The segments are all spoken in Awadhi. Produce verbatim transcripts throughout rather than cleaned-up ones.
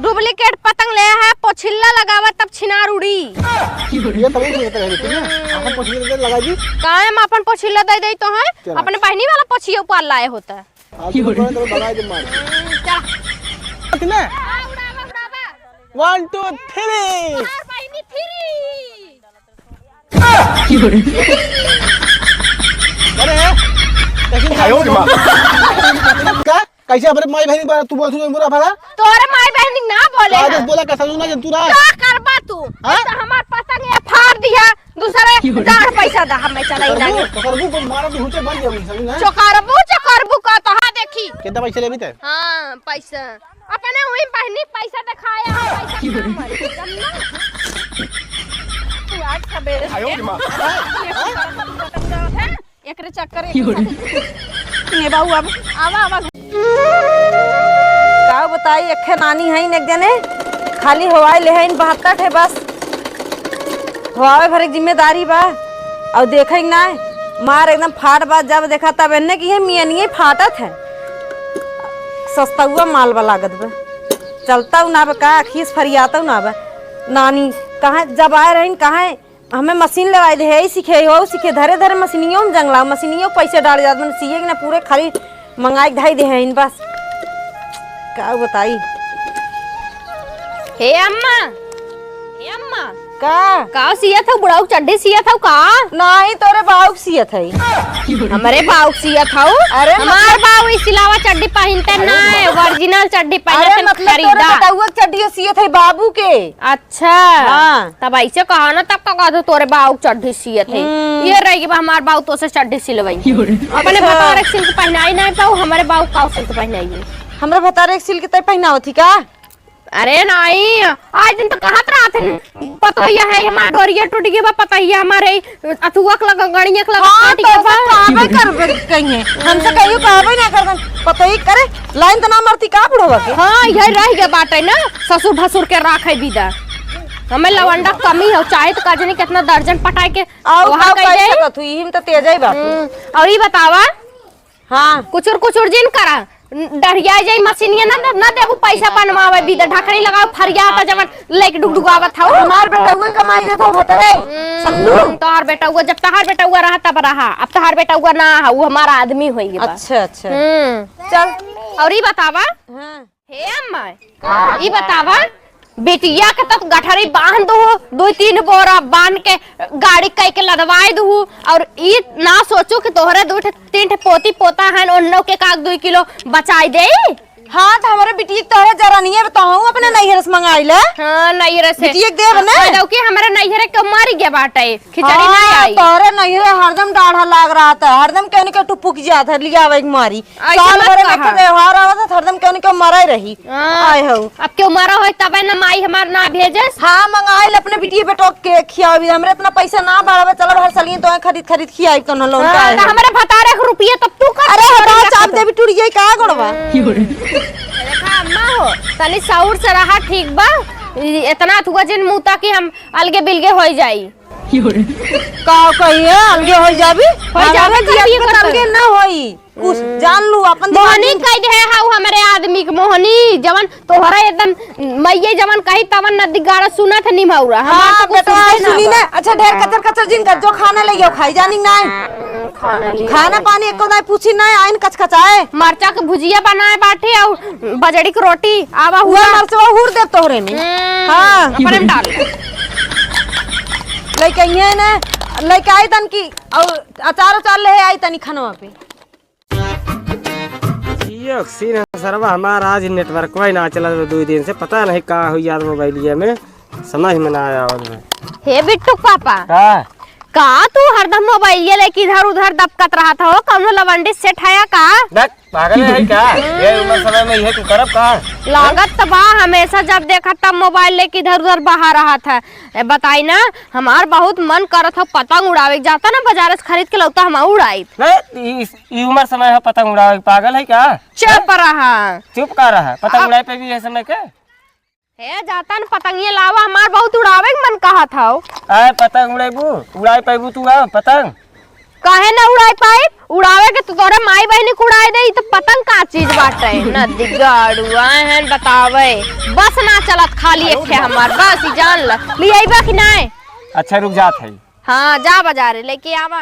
डुप्लीकेट पतंग ले है, पोछिल्ला लगावा तब छिनार उड़ी। ये तब नहीं होता है, ठीक है? अपन पोछिल्ला दे लगा दी। काहे हम अपन पोछिल्ला दे दे तो है? चला। अपने बहनी वाला पोछिया ऊपर लाए होता है। हाँ, तो बड़ा तो भगा दे मार। चला। कितने? हाँ, उड़ावा, उड़ावा। One, two, three। मार बहनी three। अरे, कैसे आयो रे माँ। का? कैसे हमरे माई बहनी बा-, तू बोलत हूँ बुरा भला? तोरे माई बहनी ना बोले का हैं। आदेश बोला का समझ ना जब तू रहा? का करबा तू? हाँ? तो हमार पतंग ये फाड़ दिया, दूसरे डाढ़ पैसा दा, हमें चलाई ना। चोकरबू, चोकरबू को मारा तो हुटे बन गया, समझ ना? चोकरबू, चोकरबू का तो हाँ देखी। कितना पैसा लेबी ते? हाँ, पैसा। अपने वही बहनी पैसा दिखाया है, पैसा ना मरे, समझा? तू आज सवेरे से आयो रे माँ। एकरे चक्कर एक ने बाबू अब आवा, आवा। का बताई, एक्खे नानी हईन, एक जने खाली हवाई लेहईन, बहत्तर ठे बस। हवावे भरे के जिम्मेदारी बा। और देखे के ना, मार एकदम फाट बा, जब देखा तब एन्ने की है, मियनिये फाटत है। सस्तउआ माल बा लागत बा। चलतउ ना बा का, अखिस फरियातउ ना बा। नानी कहाँ जब आए रहीन, कहाँ हमें मशीन लगाई दे, यही सीखे, हो सीखे, धरे धरे मशीनियों में जंगला, मशीनियों पैसे डाल जात, मैंने सीए के ना पूरे खाली मंगाई के धई दे हैं बस। का बताई? हे अम्मा, हे अम्मा। का? का सियत हऊ? बुढ़ऊ के चड्ढी सियत हऊ का? नाही, तोरे बाऊ के सियत है। हमरे बाऊ के सियत हऊ? अरे हमार मतलब बाऊ ई सिलावा चड्ढी पहिनते अरे ना है, मतलब original चड्ढी पहिनते अरे हैं, मतलब तोरे खरीदा। बेटउआ के चड्ढी सियत है बाबू के। अच्छा। हाँ। तब ऐसे कहा ना, तब का कहत हो तोरे बाऊ के चड्ढी सियत है। हम्म। ये रही कि हमार बाऊ तो से चड्ढी सिलवाई। अपने अच्छा। भतारे के सिल के पहनाई नहीं पाऊ, हमारे बाऊ का सिल के पहनाई है। हमरे भतारे के सिल के तय पहनावत ही का? अरे नहीं, आज दिन तो कहत रहत है, पतोहिया है हमार डोरिया टूट गई बा, पतोहिया हमारे अथुआ के लगा, गणिया के लगा हाँ, कट तो गया ऐसे बा। कहबे करबे कहीं। हमसे कहियो कहबे ना करबे। पतोही करे, लाइन तो ना मरती का बुढ़वा के? हाँ, यही रह गया बाटे ना, ससुर भसुर के राखे बिदा। हमें लवंडा कमी हो, चाहे तो का जाने कितना दर्जन पटाए के और वहाँ का कह कह दे। सकत हुई, हम तो तेज ही बात। हम्म, और ये बतावा, हाँ। कुचुर कुचुर जिन करा, डरिया जाई मशीनिया ना, ना, ना देबू पैसा बनवावे बिदा, ढकनी लगाओ फरिया त जवन लेके डुगडुगावत हऊ। हमार बेटउआ कमाई देत हो भतरे, हम्म, समझू? तोहार बेटउआ, जब तोहार बेटउआ रहा तब रहा, अब तोहार बेटउआ ना हा, वो हमारा आदमी होई बा। अच्छा, अच्छा। हम्म। चल, और ई बतावा, हाँ। हे अम्मा, ई बतावा, बिटिया के तब गठरी बांध दो, दो तीन बोरा बांध के गाड़ी कई के लदवाई दू, और ई ना सोचू कि तोहरे दू ठे, तीन ठे पोती पोता हन, उन्नो के काक दो किलो बचाई दे। हाँ, तो हमारे बिटिया के तोहरे जरा नहीं है, तो हम अपने नैहर से मंगाई ले। हाँ, नैहर से। बिटिया के देब ने। आ, जबकि हमारे नैहर के मर गया बाटे। खिचड़ी हाँ, नहीं आई। तोहरे नैहरे हरदम डाढ़ा लाग रहा था, हरदम केहू न केहू टुपुक जात है, लियावे के मारी। ऐसे साल मत भरे में कहा। एक त्योहार आवत है, हरदम केहू न केहू मरे रही। हाँ। आए हो। अब केहू मरा होई तबे न माई हमार ना भेजस। हाँ, मंगाइल अपने बिटिया बेटो के खियावी, हमरे इतना पैसा ना बढ़ावे, चलो हर साल ये तो खरीद खरीद खियाई कौन लोन हाँ, का है। तो हमरे भतारे के रुपये तब तू कर अरे तू हटा कर चाप कर। देवी टूट गई का गोड़वा। हम्म। देखा अम्मा हो, तनी सौर से रहा ठीक बा, इ-, इतना थुआ जिन मुँह ताकि हम अलगे बिलगे होई जाई। का कहिए, अलगे होई जाबी? होई जाबे हमारे जिया करबी, के करबी। अलगे ना होई। कुछ हम्म। जान लू, अपन दिमाग मोहनी में कह दे हाउ हमरे आदमी के मोहनी, जवन तोहरा एकदम मइये जवन कही तवन नदी गाड़ा सुनत है निमौरा। हमार हाँ, तो कुछ बेटवा, सुनते ना सुनी बा। ना। अच्छा, ढेर कचर कचर जिन कर, जो खाना ले आओ, खाई जानी ना। खाना ले खाना आओ। पानी एको ना पूछी ना, आइन कचकचाए। मरचा के भुजिया बनाए बाटे और बजड़ी के रोटी, आवा हुआ हुआ। मरचवा हुर देब तोहरे में। हम्म, हाँ। अपने में डाल। लइके अइहे ने, लइके आई तन की, और अचार उचार ले आई तनी खनवा पे। जियो सीन है सरवा, हमार आज नेटवर्क ही ना चलत बा दुई दिन से, पता नहीं का हुई यार मोबाइलिया में, समझ में ना आवत बा। हे बिट्टू के पापा। का? का तू हरदम मोबाइलिया लेके इधर उधर दबकत रहत हो? कौनो लवंडी सेट है का? देख, पागल है का? ये उम्र समय में ये तू करब का? लागत त बा, हमेशा जब देखा तब मोबाइल लेके इधर उधर बहा रहत है। ए, बताई ना, हमार बहुत मन करत हो पतंग उड़ावे के, जाता ना बाजार से खरीद के लौता हम उड़ाई। नहीं, ई, ई उम्र समय है पतंग उड़ावे के, पागल है का? चुप रहा। चुप का रहा? पतंग अब उड़ाए पे भी है समय के? हे, जाता न पतंगिया लावा, हमार बहुत उड़ावे के मन कहत हौ। आए, पतंग उड़ेबू? उड़ाई पैबू तू, आ, पतंग? काहे ना उड़ाई पाई? उड़ावे के तो तोरे माई बहिनी के उड़ाई दे, ई तो पतंग का चीज बाटे? ना दिगाड़ू, आए हैं बतावे। बस ना चलत, खाली एक ठे हमार, बस ई जान ल। लियाइबा कि नाय? अच्छा, रुक जात है। हाँ, जा बाजारे लेके आवा।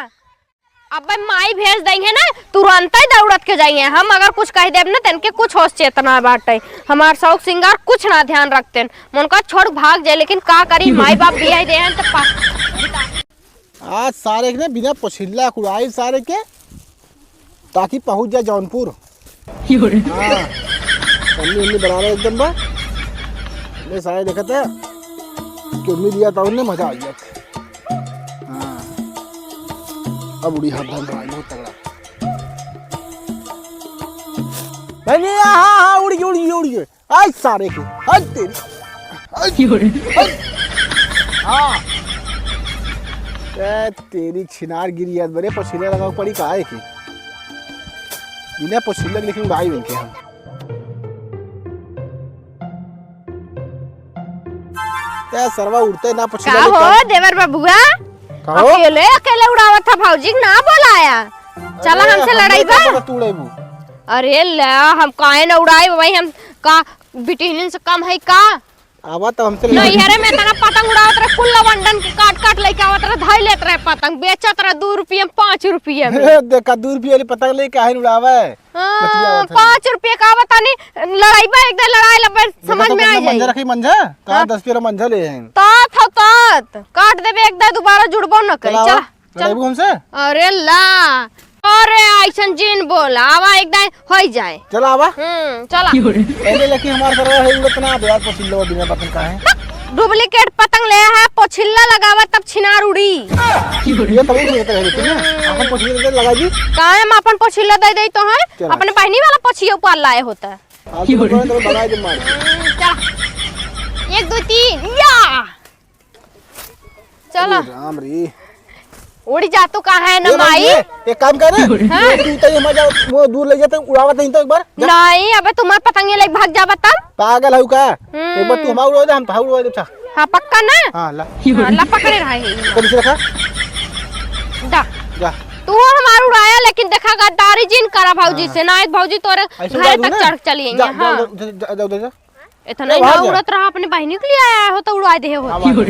अबे माई भेज दई है ना, तुरंते दौड़त के जाई है। हम अगर कुछ कह देब ना, तनके कुछ होश चेतना बाटे। हमार शौक सिंगार कुछ ना ध्यान रखतेन। मन का छोड़ भाग जाए, लेकिन का करी, माई बाप बियाह दे हैं तो पा- आज सारे के ना बिना पोछिल्ला कुड़ाई सारे के, ताकि पहुँच जाए जौनपुर। हाँ, पन्नी उन्नी बराबर एकदम बा। ले सारे देखत है कि उम्मीद लिया था उन्हें मजा आ गया। हाँ, अब उड़ी हाथ धन रहा है, बहुत तगड़ा। बहनी, हाँ, हाँ, उड़ गई, उड़ गई, उड़ गई। आई सारे के, हट तेरी, हट, हट। हाँ। ए, तेरी छिनार गिरी याद बरे, पोछिल्ला लगावे पड़ी काहे के? बिना पोछिल्ला के लेकिन भाई बन के हम। ए, सरवा उड़ते ना का पोछिल्ला हो, लेकर। देवर बबुआ? का हो? अकेले, अकेले उड़ावत था भौजी के ना बोलाया। चला अरे, हमसे हमने लड़ाई बा? का पता तू उड़ाइबू? अरे ला, हम काहे ना उड़ाई, वही हम का बिटिहनिन से कम है का? आवा तो हमसे लड़ाई। नैहरे में इतना पतंग उड़ावत रहे, कुल लवंडन के काट काट लेके आवत रहे, धई लेत रहे पतंग, बेचत रहे दू रुपये में, पाँच रुपये में। देखा, दू रुपये वाली पतंग लेके काहे उड़ावे? हाँ, बतिया आवत है। पाँच रुपये का बतानी, लड़ाई बा, एक दिन लड़ाई लबे, देखा समझ तो में आ कितना जाई। मंजा रखी, मंजा? कहाँ हाँ। दस रुपये वाला मंजा ले हैं। तात हो तात, काट देबे एक दाई, दोबारा जुड़बो न करी। चला, चला। चला। लड़ाइबू हमसे? अरे ला, अरे ऐसन जिन बोला, आवा एक दाई होई जाए। चला आवा। हम्म, चला। पहले लेकिन हमार सरवा है, उड़त ना दे यार, पोछिल्ला बिना पतंग का है। डुप्लीकेट पतंग ले है, पोछिल्ला लगावा तब छिनार उड़ी। ये तो नहीं कहते हैं, लेकिन ना, अपन पोछिल्ला लगा दी। काहे हम अपन पोछिल्ला दे दे तो है? चला। अपने बहनी वाला पोछिया ऊपर लाए होता। हाँ, तो बना दे मार। हम्म, चला। एक, दो, तीन, या। चला। अरे राम रे। उड़ी जा तू, कहाँ है ना ए भाई, माई? ये, एक काम कर ना। हाँ? तू तो ये मजा, वो दूर ले जाते, उड़ावत नहीं तो एक बार। जा। नहीं, अबे तुम्हार पतंगे ले भाग जाबा तब। पागल हऊ का? हम्म। एक बार तू हमार उड़वा दे, हम तोहार उड़वा दे, अच्छा। हाँ, पक्का ना? हाँ, ला। हाँ, ला पकड़े रहा है। कब से रखा? दा। जा। तू हमार उड़ाया, लेकिन देखा गद्दारी जिन करा भौजी हाँ। से, ना भौजी तोरे ऐसे घर उड़ा दूँ तक ना? चढ़ चली जा, हैं, जा, हाँ। जा, जा, जा, जा, जा। इतना ए, ही ना बाहर जा। उड़त रहा, अपने बहिनी के लिए आया हो तो उड़ा दे हो। हाँ, बाहर जा।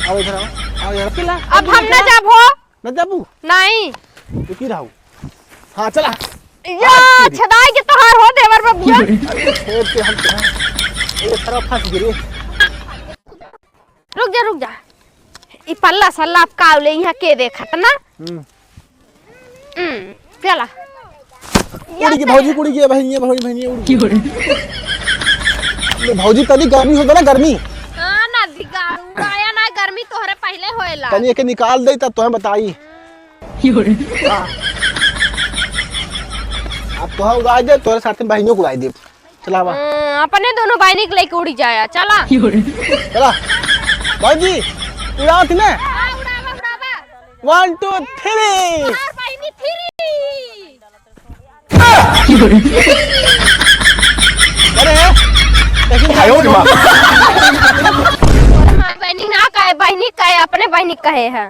आओ इधर आओ, आओ इधर। अब हम ना जाब हो। ना जाबू? नहीं। तो की रहू? हाँ, चला। या, आज की छदाई के तोहार हो देवर बबुआ। अरे, फेर से हम तो, ए, तरफ फंस गए। रुक जा, रुक जा। ई पल्ला सल्ला अब का ले, यहाँ के देखत ना? हम्म। हम्म, चला। उड़ी के भौजी, उड़ी के बहिनिया, भौजी, बहिनिया, उड़ी के। ये भौजी, तनी गर्मी होता ना, गर्मी। हाँ, ना दिगाड़ू, उड़ाया ना, गर्मी तोहरे पहले होएला। तनी एके निकाल दे, तब तोहे बताई। हाँ। अब तोहे उड़ाई दे, तोरे साथ में बहिनियों को उड़ाई दे। चला बा। हम्म, अपने दोनों बहिनी के लेके उड़ी जाया, चला। चला। भौजी, उड़ाओ थी ना। हाँ, उड़ावा, उड़ावा। One, two, three। और बहिनी three। अरे, लेकिन आयो रे माँ। अरे माँ, बहिनी ना कहे, बहिनी कहे, अपने बहिनी कहे है।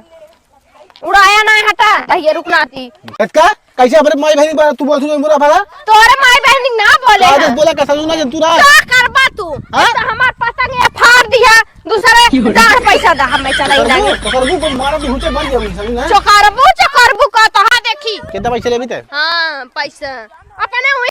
उड़ाया ना, हटा, भैया रुक ना ती। इसका? कैसे अपने माई बहिनी पर तू बोलत हूँ बुरा भला? तोरे माई बहिनी ना बोले का हैं। बोला का समझ ना जब तू ना। का करबा तू? हाँ? तो हमार पतंग ये फाड़ दिया, दूसरे क्यों रे? दाढ़ पैसा दा, हमें चलाई चोकरबू, लागे। चोकरबू को मारा तो हुटे मर जाऊंगी, समझ ना? चोकरबू, चोकरबू का तो हाँ देखी। कितना पैसे लेबी ते? हाँ, पैसा। अपने हुई